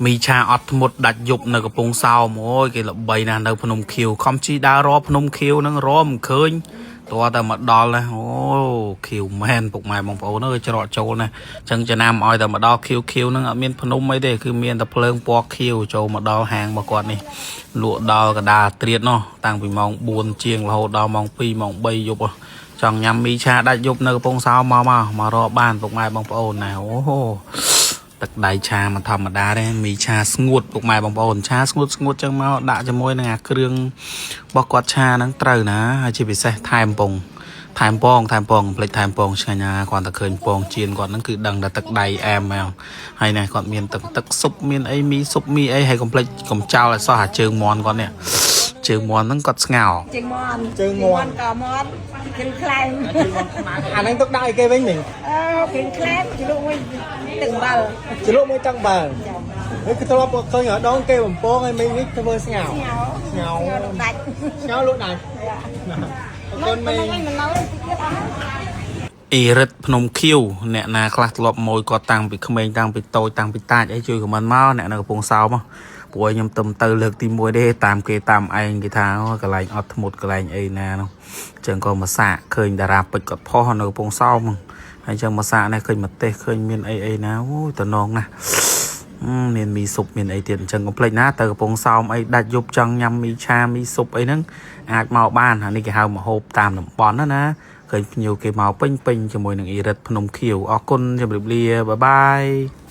មីឆាអត់ធ្មត់ដាច់យប់នៅកំពង់សោមអូយគេល្បីណាស់នៅភ្នំខៀវខំជីដើររភ្នំខៀវហ្នឹងរមិនឃើញតើតែមកដល់ណាអូខៀវមែនពុកម៉ែបងប្អូនអើយច្រកចូលណាអញ្ចឹងចំណាំឲ្យតែមកដល់ខៀវខៀវហ្នឹងអត់មានភ្នំអីទេគឺមានតែភ្លើងពណ៌ខៀវចូលមកដល់ហាងរបស់គាត់នេះលក់ដល់កដាលត្រៀតនោះតាំងពីម៉ោង4ជាងរហូតដល់ម៉ោង2ម៉ោង3យប់ហ៎ចង់ញ៉ាំមីឆាដាច់យប់នៅកំពង់សោមមកមកម្ករកបានពុកម៉ែបងប្អូនណាអូ ទឹកដៃឆាមិនធម្មតាទេមីឆាស្ងួតពុកម៉ែបងប្អូនឆាស្ងួតស្ងួតចឹងមកដាក់ជាមួយនឹងអាគ្រឿងរបស់គាត់ឆាហ្នឹងត្រូវណាហើយជាពិសេសថែមពងថែមពងថែមពងភ្លេចថែមពងឆ្ងាញ់ណាគាត់តែឃើញពងជៀនគាត់ហ្នឹងគឺដឹងតែទឹកដៃអែមមកហើយណាគាត់មានទឹកទឹកស៊ុបមានអីមីស៊ុបមីអីហើយកុំភ្លេចកុំចោលឲ្យសោះអាជើងមាន់គាត់នេះជើងមាន់ហ្នឹងគាត់ស្ងោរ ជើងមាន់ ជើងមាន់ កមាន់ជើងខ្លែង អាហ្នឹងទុកដាក់ឲ្យគេវិញមិញ អឺជើងខ្លែងជ្លក់មួយទឹកអំបិល ជ្រលក់មួយចង់បើហើយគឺធ្លាប់ឃើញដងគេបំពងឲ្យមិញនេះធ្វើស្ងោ ស្ងោ ស្ងោ ស្ងោលក់ដាច់ ស្ងោលក់ដាច់អរគុណមីង មិននៅតិចទៀតអស់ អ៊ីរិតភ្នំខៀវអ្នកណាខ្លះធ្លាប់ម៉ួយគាត់តាំងពីក្មេងតាំងពីតូចតាំងពីតាចអីជួយខមមិនមកអ្នកនៅកំពង់សោមហ៎ព្រោះខ្ញុំទៅទៅលើកទី1ទេតាមគេតាមឯងគេថាអូកន្លែងអត់ធ្មត់កន្លែងអីណានោះអញ្ចឹងក៏មកសាកឃើញតារាពេជ្រគាត់ផុសនៅកំពង់សោមហ្នឹងហើយអញ្ចឹងមកសាកនេះឃើញម្ទេសឃើញមានអីអីណាអូយតំណងណាស់អឺមានមីស៊ុបមានអីទៀតអញ្ចឹងកុំភ្លេចណាទៅកំពង់សោមអីដាច់យប់ចង់ញ៉ាំមីឆាមីស៊ុបអីហ្នឹងអាចមកបានអានេះគេហៅមកហូបតាមតំបន់ណាណា ឃើញភ្ញៀវគេមកពេញពេញជាមួយនឹងអ៊ីរិតភ្នំខៀវអរគុណជម្រាបលាបាយបាយ។